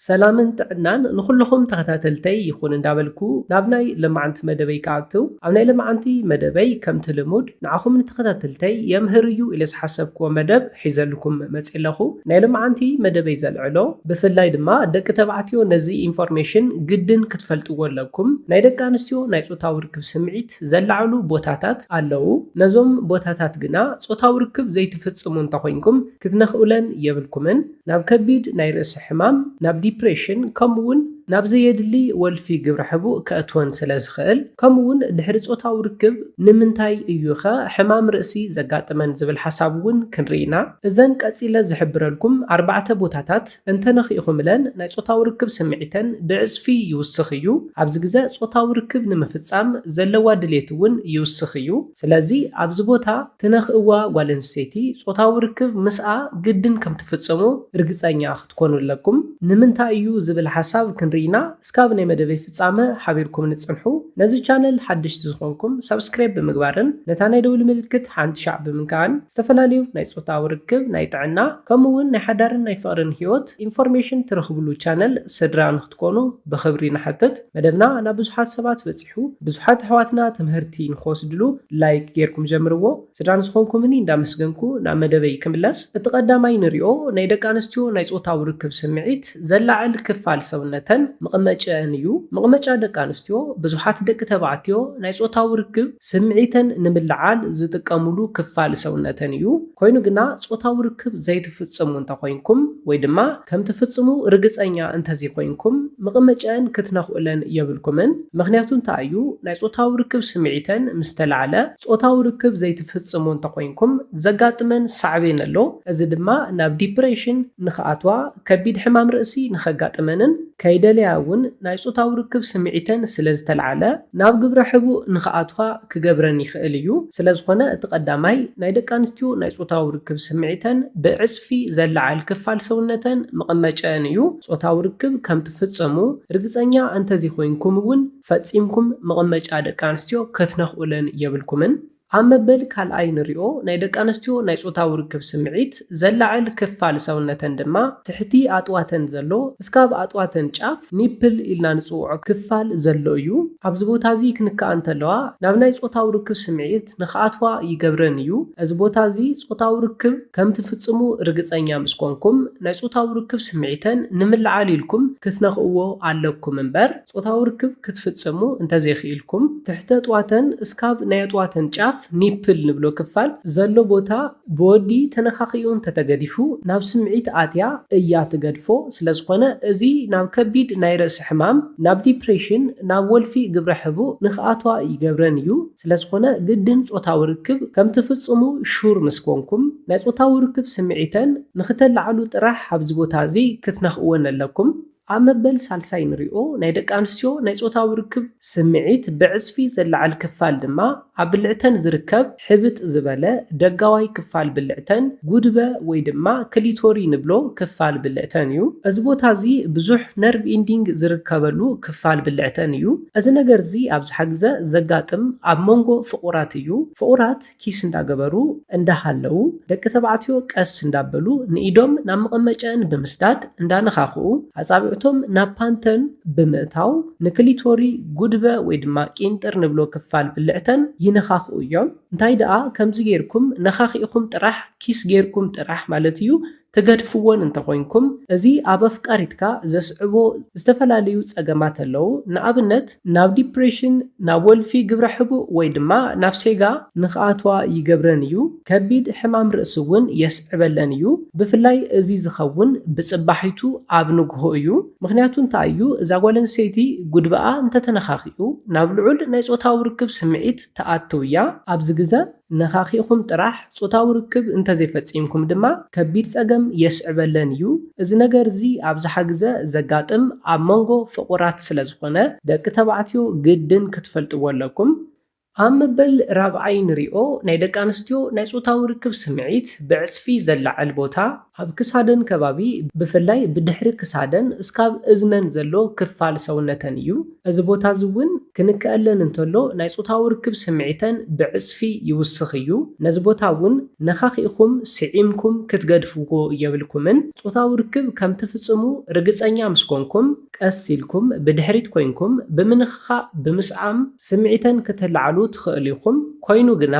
ሰላምን ጥዕናን ንኹልኹም ተኸታተልተይ ይኹን እንዳበልኩ ናብ ናይ ለማዓንቲ መደበይ ክኣትው፣ ኣብ ናይ ለማዓንቲ መደበይ ከምቲ ልሙድ ንዓኹም ንተኸታተልተይ የምህር እዩ ኢለ ዝሓሰብክዎ መደብ ሒዘልኩም መፅእ ኣለኹ። ናይ ለማዓንቲ መደበይ ዘልዕሎ ብፍላይ ድማ ደቂ ተባዕትዮ ነዚ ኢንፎርሜሽን ግድን ክትፈልጥዎ ኣለኩም። ናይ ደቂ ኣንስትዮ ናይ ፆታዊ ርክብ ስምዒት ዘላዕሉ ቦታታት ኣለዉ። ነዞም ቦታታት ግና ፆታዊ ርክብ ዘይትፍፅሙ እንተኾይንኩም ክትነኽኡለን የብልኩምን። ናብ ከቢድ ናይ ርእሲ ሕማም፣ ናብ ዲፕሬሽን፣ ከምኡ እውን ናብ ዘየድሊ ወልፊ ግብረ ሕቡእ ከእትወን ስለ ዝኽእል፣ ከምኡ እውን ድሕሪ ፆታዊ ርክብ ንምንታይ እዩኸ ሕማም ርእሲ ዘጋጥመን ዝብል ሓሳብ እውን ክንርኢ ኢና። እዘን ቀፂለ ዝሕብረልኩም ኣርባዕተ ቦታታት እንተነኺእኹምለን ናይ ፆታዊ ርክብ ስምዒተን ብዕፅፊ ይውስኽ እዩ። ኣብዚ ግዘ ፆታዊ ርክብ ንምፍፃም ዘለዋ ድሌት እውን ይውስኽ እዩ። ስለዚ ኣብዚ ቦታ ትነኽእዋ ጓል ኣንስተይቲ ፆታዊ ርክብ ምስኣ ግድን ከም ትፍፅሙ ርግፀኛ ክትኮኑ ኣለኩም። ንምንታይ እዩ ዝብል ሓሳብ ክንርኢና እስካብ ናይ መደበይ ፍጻመ ሓቢርኩም ንጽንሑ። ነዚ ቻነል ሓደሽቲ ዝኾንኩም ሳብስክራይብ ብምግባርን ነታ ናይ ደውሊ ምልክት ሓንቲ ሻዕ ብምንካእን ዝተፈላለዩ ናይ ጾታዊ ርክብ፣ ናይ ጥዕና፣ ከምኡ እውን ናይ ሓዳርን ናይ ፍቕርን ህይወት ኢንፎርሜሽን ትረኽብሉ ቻነል ስድራ ንክትኮኑ ብኽብሪ ንሓትት። መደብና ናብ ብዙሓት ሰባት በጺሑ፣ ብዙሓት ኣሕዋትና ትምህርቲ ንክወስድሉ ላይክ ጌርኩም ጀምርዎ። ስድራ ንዝኾንኩምኒ እንዳመስገንኩ ናብ መደበይ ክምለስ። እቲ ቀዳማይ ንሪኦ ናይ ደቂ ኣንስትዮ ናይ ጾታዊ ርክብ ስምዒት ዘላዕል ክፋል ሰውነተን መቐመጨአን እዩ። መቐመጫ ደቂ ኣንስትዮ ብዙሓት ደቂ ተባዕትዮ ናይ ጾታዊ ርክብ ስምዒተን ንምልዓል ዝጥቀሙሉ ክፋል ሰውነተን እዩ። ኮይኑ ግና ጾታዊ ርክብ ዘይትፍጽሙ እንተኾይንኩም ወይ ድማ ከም ትፍጽሙ ርግጸኛ እንተዘይኮይንኩም መቐመጨአን ክትነኽኡለን የብልኩምን። ምኽንያቱ እንታይ እዩ? ናይ ጾታዊ ርክብ ስምዒተን ምስ ተላዕለ ጾታዊ ርክብ ዘይትፍጽሙ እንተኾይንኩም ዘጋጥመን ሳዕቤን ኣሎ። እዚ ድማ ናብ ዲፕሬሽን ንኽኣትዋ፣ ከቢድ ሕማም ርእሲ ንኸጋጥመንን ከይደለያ እውን ናይ ጾታዊ ርክብ ስምዒተን ስለ ዝተላዕለ ናብ ግብረ ሕቡእ ንኽኣትዋ ክገብረን ይኽእል እዩ። ስለ ዝኾነ እቲ ቀዳማይ ናይ ደቂ ኣንስትዮ ናይ ጾታዊ ርክብ ስምዒተን ብዕጽፊ ዘላዓል ክፋል ሰውነተን መቐመጨአን እዩ። ጾታዊ ርክብ ከም ትፍጽሙ ርግጸኛ እንተዘይኮይንኩም እውን ፈጺምኩም መቐመጫ ደቂ ኣንስትዮ ክትነኽኡለን የብልኩምን። ኣብ መበል ካልኣይ ንሪኦ ናይ ደቂ ኣንስትዮ ናይ ጾታዊ ርክብ ስምዒት ዘላዕል ክፋል ሰውነተን ድማ ትሕቲ ኣጥዋተን ዘሎ እስካብ ኣጥዋተን ጫፍ ኒፕል ኢልና ንጽውዖ ክፋል ዘሎ እዩ። ኣብዚ ቦታ እዚ ክንከኣ እንተለዋ ናብ ናይ ጾታዊ ርክብ ስምዒት ንኽኣትዋ ይገብረን እዩ። እዚ ቦታ እዚ ጾታዊ ርክብ ከም ትፍጽሙ ርግጸኛ ምስ ኮንኩም ናይ ጾታዊ ርክብ ስምዒተን ንምልዓል ኢልኩም ክትነኽእዎ ኣለኩም እምበር ጾታዊ ርክብ ክትፍጽሙ እንተዘይኽኢልኩም ትሕተ ኣጥዋተን እስካብ ናይ ኣጥዋተን ጫፍ ኒፕል ንብሎ ክፋል ዘሎ ቦታ ብወዲ ተነኻኺኡ እንተተገዲፉ ናብ ስምዒት ኣትያ እያ ትገድፎ። ስለ ዝኾነ እዚ ናብ ከቢድ ናይ ርእሲ ሕማም፣ ናብ ዲፕሬሽን፣ ናብ ወልፊ ግብረ ሕቡእ ንኽኣትዋ ይገብረን እዩ። ስለ ዝኾነ ግድን ጾታዊ ርክብ ከም ትፍጽሙ ሹር ምስ ኮንኩም ናይ ጾታዊ ርክብ ስምዒተን ንኽተላዕሉ ጥራሕ ኣብዚ ቦታ እዚ ክትነኽእወን ኣለኩም። ኣብ መበል ሳልሳይ ንሪኦ ናይ ደቂ ኣንስትዮ ናይ ጾታዊ ርክብ ስምዒት ብዕጽፊ ዘላዕል ክፋል ድማ ኣብ ብልዕተን ዝርከብ ሕብጥ ዝበለ ደጋዋይ ክፋል ብልዕተን ጉድበ ወይ ድማ ክሊቶሪ ንብሎ ክፋል ብልዕተን እዩ። እዚ ቦታ እዚ ብዙሕ ነርቭ ኢንዲንግ ዝርከበሉ ክፋል ብልዕተን እዩ። እዚ ነገር እዚ ኣብዝሓ ግዘ ዘጋጥም ኣብ መንጎ ፍቑራት እዩ። ፍቑራት ኪስ እንዳገበሩ እንዳሃለዉ ደቂ ተባዕትዮ ቀስ እንዳበሉ ንኢዶም ናብ መቐመጨን ብምስዳድ እንዳነኻኽኡ ኣጻብዕቶም ናብ ፓንተን ብምእታው ንክሊቶሪ ጉድበ ወይ ድማ ቂንጥር ንብሎ ክፋል ብልዕተን ይነኻኽኡ እዮም። እንታይ ደኣ ከምዚ ጌርኩም ነኻኺእኹም ጥራሕ ኪስ ጌርኩም ጥራሕ ማለት እዩ ትገድፍወን እንተኾይንኩም፣ እዚ ኣብ ኣፍቃሪትካ ዘስዕቦ ዝተፈላለዩ ጸገማት ኣለዉ። ንኣብነት ናብ ዲፕሬሽን፣ ናብ ወልፊ ግብረ ሕቡእ ወይ ድማ ናብ ሴጋ ንኽኣትዋ ይገብረን እዩ። ከቢድ ሕማም ርእሲ እውን የስዕበለን እዩ። ብፍላይ እዚ ዝኸውን ብጽባሒቱ ኣብ ንግሆ እዩ። ምኽንያቱ እንታይ እዩ? እዛ ጓል ኣንስተይቲ ጉድበኣ እንተተነኻኺኡ ናብ ልዑል ናይ ጾታዊ ርክብ ስምዒት ትኣትው እያ። ኣብዚ ግዘ ነኻኺእኹም ጥራሕ ጾታዊ ርክብ እንተዘይፈጺምኩም ድማ ከቢድ ጸገም የስዕበለን እዩ። እዚ ነገር እዚ ኣብዝሓ ግዘ ዘጋጥም ኣብ መንጎ ፍቑራት ስለ ዝኾነ ደቂ ተባዕትዮ ግድን ክትፈልጥዎ ኣለኩም። ኣብ መበል ራብዓይ ንሪኦ ናይ ደቂ ኣንስትዮ ናይ ጾታዊ ርክብ ስምዒት ብዕጽፊ ዘላዕል ቦታ ኣብ ክሳደን ከባቢ፣ ብፍላይ ብድሕሪ ክሳደን እስካብ እዝነን ዘሎ ክፋል ሰውነተን እዩ። እዚ ቦታ እዚ እውን ክንከኣለን እንተሎ ናይ ጾታዊ ርክብ ስምዒተን ብዕጽፊ ይውስኽ እዩ። ነዚ ቦታ እውን ነኻኺእኹም ስዒምኩም ክትገድፍዎ የብልኩምን። ጾታዊ ርክብ ከም ትፍጽሙ ርግጸኛ ምስ ኮንኩም ቀስ ኢልኩም ብድሕሪት ኮይንኩም ብምንኽኻእ ብምስዓም ስምዒተን ከተላዕሉ ትኽእሉ ኢኹም። ኮይኑ ግና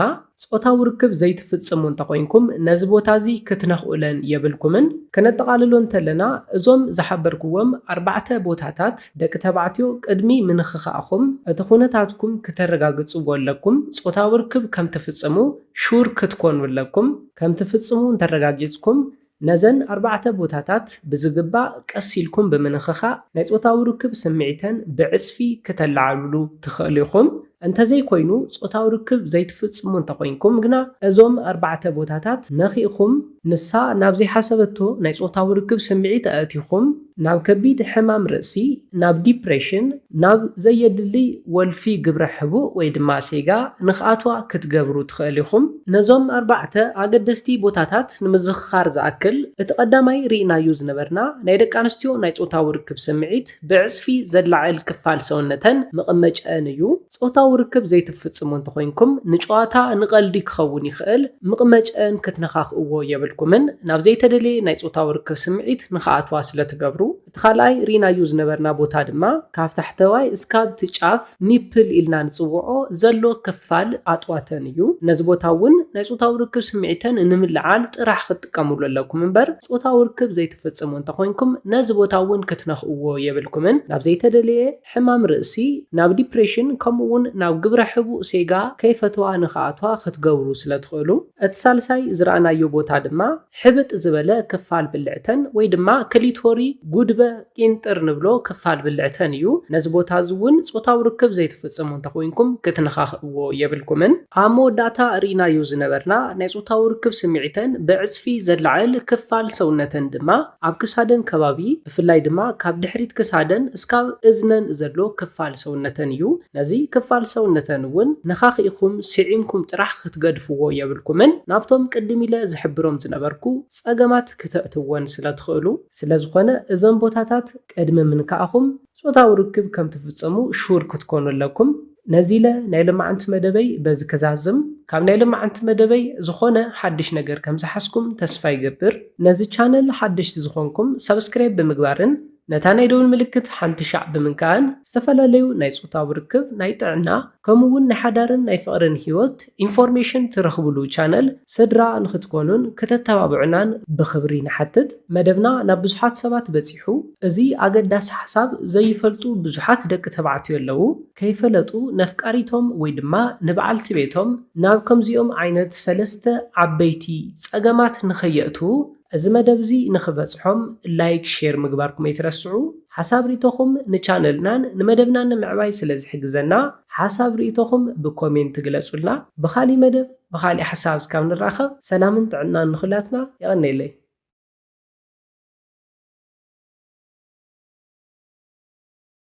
ጾታዊ ርክብ ዘይትፍጽሙ እንተኾይንኩም ነዚ ቦታ እዚ ክትነኽኡለን የብልኩምን። ከነጠቓልሎ እንተለና እዞም ዝሓበርክዎም ኣርባዕተ ቦታታት ደቂ ተባዕትዮ ቅድሚ ምንኽኻእኹም እቲ ኩነታትኩም ክተረጋግጽዎ ኣለኩም። ጾታዊ ርክብ ከም ትፍጽሙ ሹር ክትኮኑ ኣለኩም። ከም ትፍጽሙ እንተረጋጊጽኩም ነዘን ኣርባዕተ ቦታታት ብዝግባእ ቀስ ኢልኩም ብምንኽኻእ ናይ ጾታዊ ርክብ ስምዒተን ብዕጽፊ ክተለዓልሉ ትኽእሉ ኢኹም። እንተዘይኮይኑ ጾታዊ ርክብ ዘይትፍጽሙ እንተኾይንኩም ግና እዞም ኣርባዕተ ቦታታት ነኺእኹም ንሳ ናብ ዘይሓሰበቶ ናይ ጾታዊ ርክብ ስምዒት ኣእቲኹም ናብ ከቢድ ሕማም ርእሲ፣ ናብ ዲፕሬሽን፣ ናብ ዘየድሊ ወልፊ ግብረ ሕቡእ ወይ ድማ ሴጋ ንኽኣትዋ ክትገብሩ ትኽእሉ ኢኹም። ነዞም ኣርባዕተ ኣገደስቲ ቦታታት ንምዝኽኻር ዝኣክል፣ እቲ ቀዳማይ ርኢናዮ ዝነበርና ናይ ደቂ ኣንስትዮ ናይ ጾታዊ ርክብ ስምዒት ብዕጽፊ ዘላዕል ክፋል ሰውነተን መቐመጨአን እዩ። ጾታዊ ርክብ ዘይትፍጽሙ እንተኾይንኩም ንጨዋታ ንቐልዲ ክኸውን ይኽእል፣ ምቕመጨን ክትነኻኽእዎ የብልኩምን ናብ ዘይተደለየ ናይ ጾታዊ ርክብ ስምዒት ንኽኣትዋ ስለ ትገብሩ። እቲ ካልኣይ ርኢናዮ ዝነበርና ቦታ ድማ ካብ ታሕተዋይ እስካብ እቲ ጫፍ ኒፕል ኢልና ንጽውዖ ዘሎ ክፋል ኣጥዋተን እዩ። ነዚ ቦታ እውን ናይ ጾታዊ ርክብ ስምዒተን ንምልዓል ጥራሕ ክትጥቀምሉ ኣለኩም እምበር ጾታዊ ርክብ ዘይትፍጽሙ እንተኾይንኩም ነዚ ቦታ እውን ክትነኽእዎ የብልኩምን ናብ ዘይተደለየ ሕማም ርእሲ፣ ናብ ዲፕሬሽን ከምኡ እውን ናብ ግብረ ሕቡእ ሴጋ ከይፈተዋ ንኽኣትዋ ክትገብሩ ስለ ትኽእሉ። እቲ ሳልሳይ ዝረኣናዮ ቦታ ድማ ሕብጥ ዝበለ ክፋል ብልዕተን ወይ ድማ ክሊቶሪ ጉድበ ቂንጥር ንብሎ ክፋል ብልዕተን እዩ። ነዚ ቦታ እዚ እውን ጾታዊ ርክብ ዘይትፍጽሙ እንተኾይንኩም ክትነኻኽእዎ የብልኩምን። ኣብ መወዳእታ ርኢናዮ ዝነበርና ናይ ጾታዊ ርክብ ስምዒተን ብዕጽፊ ዘላዕል ክፋል ሰውነተን ድማ ኣብ ክሳደን ከባቢ ብፍላይ ድማ ካብ ድሕሪት ክሳደን እስካብ እዝነን ዘሎ ክፋል ሰውነተን እዩ። ነዚ ክፋል ሰውነተን እውን ነኻኺእኹም ስዒምኩም ጥራሕ ክትገድፍዎ የብልኩምን። ናብቶም ቅድም ኢለ ዝሕብሮም ዝነበርኩ ጸገማት ክተእትወን ስለ ትኽእሉ። ስለ ዝኾነ እዞም ቦታታት ቅድሚ ምንካእኹም ጾታዊ ርክብ ከም ትፍጸሙ ሹር ክትኮኑ ኣለኩም። ነዚ ኢለ ናይ ሎማዓንቲ መደበይ በዚ ክዛዝም። ካብ ናይ ሎማዓንቲ መደበይ ዝኾነ ሓድሽ ነገር ከም ዝሓዝኩም ተስፋ ይገብር። ነዚ ቻነል ሓደሽቲ ዝኾንኩም ሰብስክራይብ ብምግባርን ነታ ናይ ደውል ምልክት ሓንቲ ሻዕ ብምንካእን ዝተፈላለዩ ናይ ጾታዊ ርክብ፣ ናይ ጥዕና፣ ከምኡ እውን ናይ ሓዳርን ናይ ፍቕርን ህይወት ኢንፎርሜሽን ትረኽብሉ ቻነል ስድራ ንኽትኮኑን ክተተባብዑናን ብኽብሪ ንሓትት። መደብና ናብ ብዙሓት ሰባት በጺሑ። እዚ ኣገዳሲ ሓሳብ ዘይፈልጡ ብዙሓት ደቂ ተባዕትዮ ኣለዉ። ከይፈለጡ ነፍቃሪቶም ወይ ድማ ንበዓልቲ ቤቶም ናብ ከምዚኦም ዓይነት ሰለስተ ዓበይቲ ጸገማት ንኸየእትዉ እዚ መደብ እዚ ንኽበጽሖም ላይክ፣ ሼር ምግባርኩም ኣይትረስዑ። ሓሳብ ርኢቶኹም ንቻነልናን ንመደብናን ንምዕባይ ስለ ዝሕግዘና ሓሳብ ርኢቶኹም ብኮሜንት ግለጹልና። ብኻሊእ መደብ ብኻሊእ ሓሳብ እስካብ ንራኸብ ሰላምን ጥዕናን ንኹላትና። የቐነየለይ።